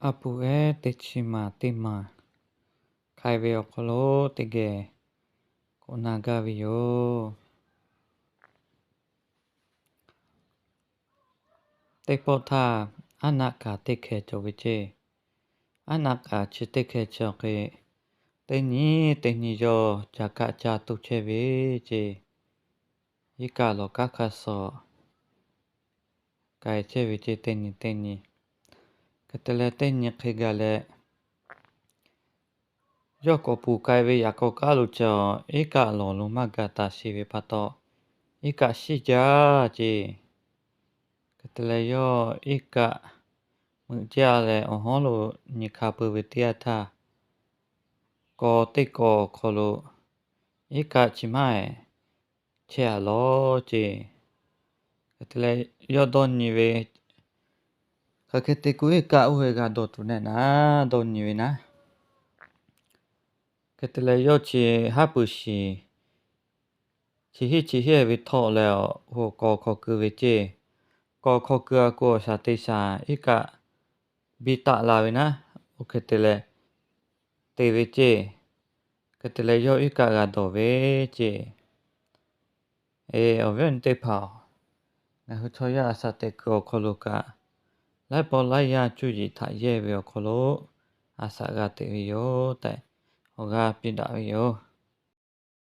A puˍ ehˉ teˇ chi maˬ teˇ maˬ hk'ai ve awˬ hk'aw lo teˇ geh k'awꞈ na gaˇ ve yoˬ. Teˇ pawˆ htaˇ, aˉ naˆ kaˍ teˇ hkeh cawˬ ve ceˇ. Aˉ naˆ kaˍ chi teˇ hkeh chi awˬ hk'e, teˇ nyi teˇ nyi yawˇ ca kaˆ caˇ toˇ chehˇ ve ceˇ. Iˉ kaˆ lawˬ kaˉ hk'a suhˍ k'ai chehˇ ve ceˇ, teˇ nyi teˇ nyi. Hk'e te leh teˇ nyi hk'e gaˬ leh, yawˇ k'awꞈ puˍ k'ai ve yaꞈ k'aw k'aˉ lo ca, iˉ kaˆ lawˬ lo maˇ gaˬ taˍ sheˍ ve pa taw, iˉ kaˆ shiˉ jaˇ ceˇ. Hk'e te leh yawˇ iˉ kaˆ meuꞈ jaˇ leh awˬ hawˉ lo nyi hk'a peu ve teˇ yanˇ htaˇ, kaw teˇ kaw awˬ hk'aw lo iˉ kaˆ chi maˇ chehˇ a lawˬ ceˇ. Hk'e te leh yawˇ dawˇ nyi ve, hk'aˬ hk'e te k'o iˉ kaˆ oˇ ve g'a dawˬ tuˬ nehˬ naˉ dawˇ nyi ve naˉ. Hk'e te leh yawˇ chi haˉ pui shiˍ, chi hiˉ chi hiˉ ve htawˆ leh, kaw hk'aw keu ve ceˇ. Kaw hk'aw keu a k'o, awˬ shaˍ te shaˍ iˉ kaˆ biˇ taˆ la ve naˉ. Oˇ hk'e te leh te ve ceˇ. Hk'e te leh yawˇ iˉ kaˆ g'a dawˬ ve ceˇ. Eˬ, awˬ viˉ awˬ nyi teˇ hpaˍ-oˬ, ngaˬ hui chaw yaˇ a shaˍ tehꞈ kuiˬ awˬ hk'aw lo kaꞈ, laiˉ pawˆ laiˉ yaˇ cuˇ yiˍ htaꞈ yehˇ ve awˬ hk'aw lo a shaˍ g'a teꞈ ve yoˬ tehꞈ, awˬ g'aˇ piˇ daꞈ ve yoˬ.